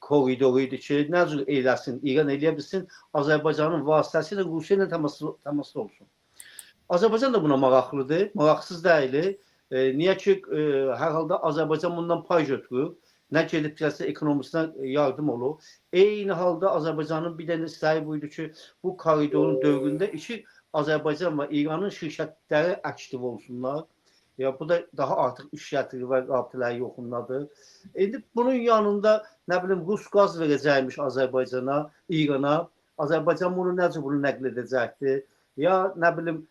koridoru idi ki, nə cür eləsin, İran eləyə bilsin, Azərbaycanın vasitəsilə Rusiya ilə təmasda olsun. Azərbaycan da buna maraqlıdır, maraqsız deyil. Niyə ki, hər halda Azərbaycan bundan pay götürür. Nə gedib gəlsə ekonomisinə yardım olur. Eyni halda Azərbaycanın bir dənə istəyi bu idi ki, bu koridorun dövründə iki Azərbaycan və İranın şirkətləri aktiv olsunlar. Ya bu da daha artıq iş gətirir və rabitələri yoxundadır. İndi bunun yanında nə bilim Rus qaz verəcəkmiş Azərbaycana, İrana. Azərbaycan bunu nə cür bunu nəql edəcəkdir? Ya nə bilim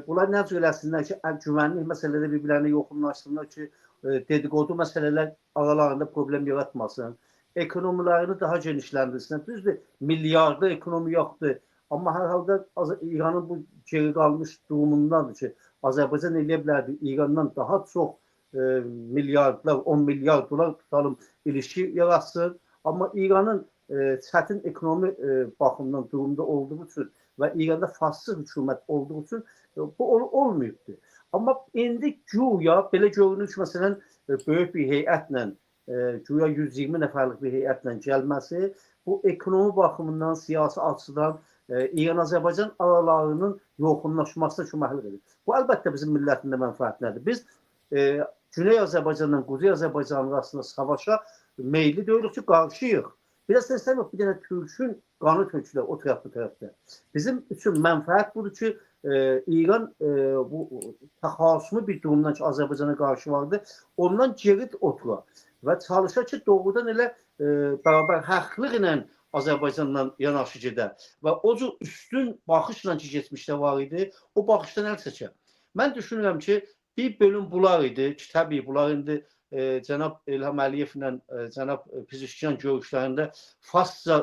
bunlar nə cür eləsinlər ki, güvənlik məsələləri bir-birlərinə yoxunlaşsınlar ki, dedikodu məsələlər aralarında problem yaratmasın. Ekonomilərini daha genişləndirsinlər. Düzdür, milyardlı ekonomi yoxdur. Amma hər halda İranın bu geri qalmış durumundandır ki, Azərbaycan eləyə bilərdi İrandan daha çox milyardlar, 10 milyard dolar tutalım ilişki yaratsın. Amma İranın çətin ekonomi baxımından durumda olduğu üçün və İranda fassız hökumət olduğu üçün bu olmayıbdır. Amma indi güya belə görünür ki, məsələn, böyük bir heyətlə, güya 120 nəfərlik bir heyətlə gəlməsi bu ekonomi baxımından, siyasi açıdan İran-Azərbaycan aralarının yoxunlaşmasına köməklik edir. Bu əlbəttə bizim millətin də mənfəətinədir. Biz Güney Azərbaycanla Quzey Azərbaycanın arasında savaşa meyilli deyilik ki, qarşıyıq. Biraz da istəmirik bir dənə türkün qanı tökülər o tərəf bu tərəfdə. Bizim üçün mənfəət budur ki, İran bu təxasümü bir durumdan ki, Azərbaycana qarşı vardı, ondan geri otura və çalışır ki, doğrudan elə bərabər haqlıq ilə Azərbaycanla yanaşı gedə və o cür üstün baxışla ki, keçmişdə var idi, o baxışdan əl çəkər. Mən düşünürəm ki, bir bölüm bunlar idi ki, təbii bunlar indi cənab İlham Əliyevlə cənab Pezeshkian görüşlərində Farsca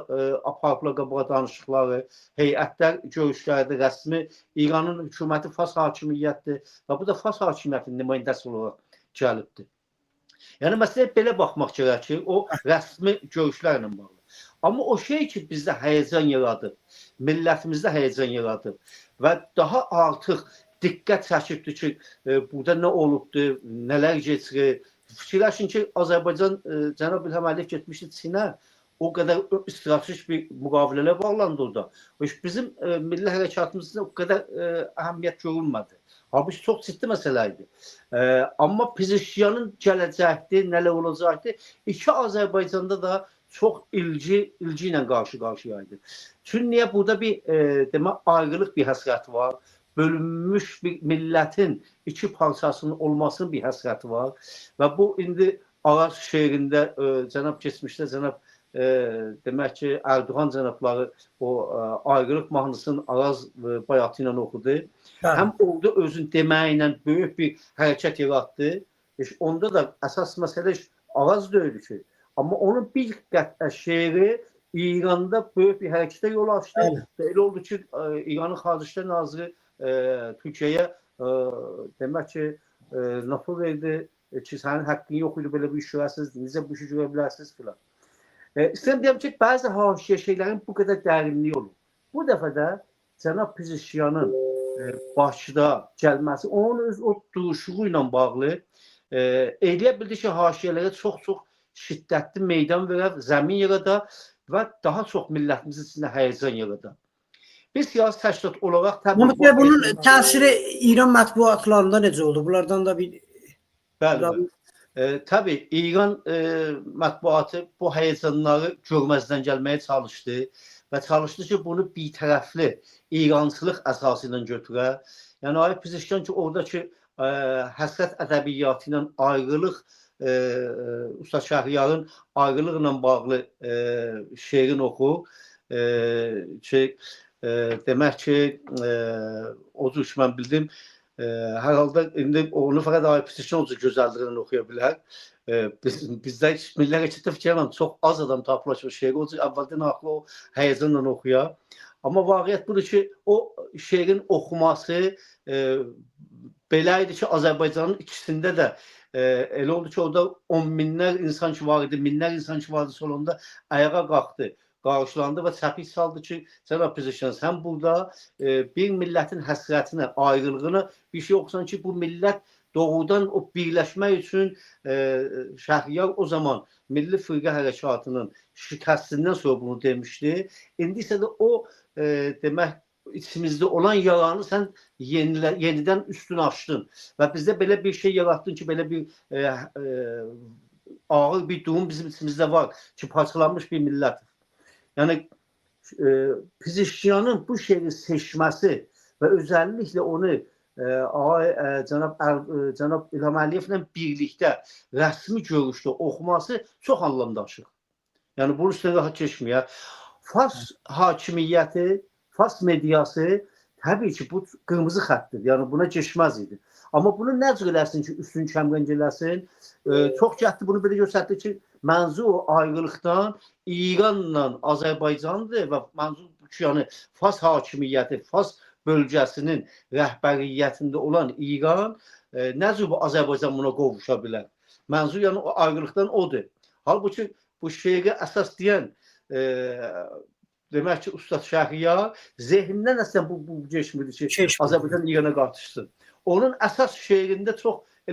aparıblar qabağa danışıqları, heyətlər görüşlərdə rəsmi İranın hökuməti Fars hakimiyyətdir və bu da Fars hakimiyyətinin nümayəndəsi olaraq gəlibdir. Yəni məsələyə belə baxmaq gərək ki, o rəsmi görüşlərlə bağlı. Amma o şey ki, bizdə həyəcan yaradıb, millətimizdə həyəcan yaradıb və daha artıq diqqət çəkibdir ki, burada nə olubdur, nələr keçirir. Fikirləşin ki, Azərbaycan cənab İlham Əliyev getmişdi Çinə, o qədər strateji bir müqavilələr bağlandı orada. Bizim milli hərəkatımızda o qədər əhəmiyyət görünmədi. Halbuki çox ciddi məsələ idi. Amma Pezeshkianın gələcəkdi, nələr olacaqdı, iki Azərbaycanda da çox ilgi ilə qarşı-qarşıya idi. Çünki niyə burada bir demək ayrılıq bir həsrəti var, bölünmüş bir millətin iki parçasının olmasının bir həsrəti var və bu indi Araz şeirində cənab keçmişdə cənab demək ki, Erdoğan cənabları o ayrılıq mahnısının Araz bayatı ilə oxudu. Hə. Həm orada özün deməyi ilə böyük bir hərəkət yaratdı. Onda da əsas məsələ Araz deyildi ki, amma onun bir qətə şeiri İranda böyük bir hərəkətə yol açdı. Bəli. Elə oldu ki, İranın Xarici İşlər Naziri Türkiyəyə demək ki, nota verdi ki, sənin haqqın yox idi belə bir iş görəsiniz, necə bu işi görə bilərsiniz filan. İstəyirəm deyəm ki, bəzi haşiyə şeylərin bu qədər dərinliyi olur. Bu dəfə də cənab Pezeshkianın Bakıda gəlməsi, onun öz o duruşu ilə bağlı eləyə bildi ki, haşiyələrə çox-çox şiddətli meydan verər, zəmin yarada və daha çox millətimizin içində həyəcan yarada. Bir siyasi təşkilat olaraq təbii Mahmud bunun təsiri İran mətbuatlarında necə oldu? Bunlardan da bir Bəli, bəli. Təbii İran mətbuatı bu həyəcanları görməzdən gəlməyə çalışdı və çalışdı ki, bunu birtərəfli İrançılıq əsası ilə götürə. Yəni Ay Pezeshkian ki, oradakı həsrət ədəbiyyatı ilə ayrılıq Usta Şəhriyarın ayrılıqla bağlı şeirini oxu ki, demək ki, o cür ki, mən bildim, hər halda indi onu fəqət Ay Pezeshkian o cür gözəlliyini oxuya bilər. Bizdə milli hərəkətdə fikirləmirəm, çox az adam tapılar ki, o şeiri o cür əvvəldən axırı o həyəcanla oxuya. Amma vaqiət budur ki, o şeirin oxuması belə idi ki, Azərbaycanın ikisində də elə oldu ki, orada 10 minlər insan ki var idi, minlər insan ki var idi salonda ayağa qalxdı, qarşılandı və çəpik saldı ki, cənab Pezeshkian, sən burada bir millətin həsrətinə, ayrılığına bir şey oxusan ki, bu millət Doğrudan o birləşmək üçün Şəhriyar o zaman Milli Firqə Hərəkatının şikəstindən sonra bunu demişdi. İndi isə də o demək içimizdə olan yaranı sən yenidən üstünü açdın və bizdə belə bir şey yaratdın ki, belə bir ağır bir durum bizim içimizdə var ki, parçalanmış bir millət. Yəni Pezeshkianın bu şeiri seçməsi və özəlliklə onu cənab İlham Əliyevlə birlikdə rəsmi görüşdə oxuması çox anlam daşıyır. Yəni bunun üstünə rahat keçməyə. Fars hakimiyyəti, Fars mediası təbii ki, bu qırmızı xəttdir. Yəni buna keçməz idi. Amma bunu nə cür eləsin ki, üstün kəmrəng eləsin? Çox cəhdi bunu belə göstərdi ki, mənzu o ayrılıqdan İranla Azərbaycandır və mənzu ki, yəni Fars hakimiyyəti, Fars bölgəsinin rəhbəriyyətində olan İran nə cür bu Azərbaycan buna qovuşa bilər? Mənzu yəni o ayrılıqdan odur. Halbuki bu şeiri əsas deyən demək ki, Ustad Şəhriyar zehnindən əslən bu keçmirdi ki, Keçmirdi. Azərbaycan İrana qatışsın. Onun əsas şeirində çox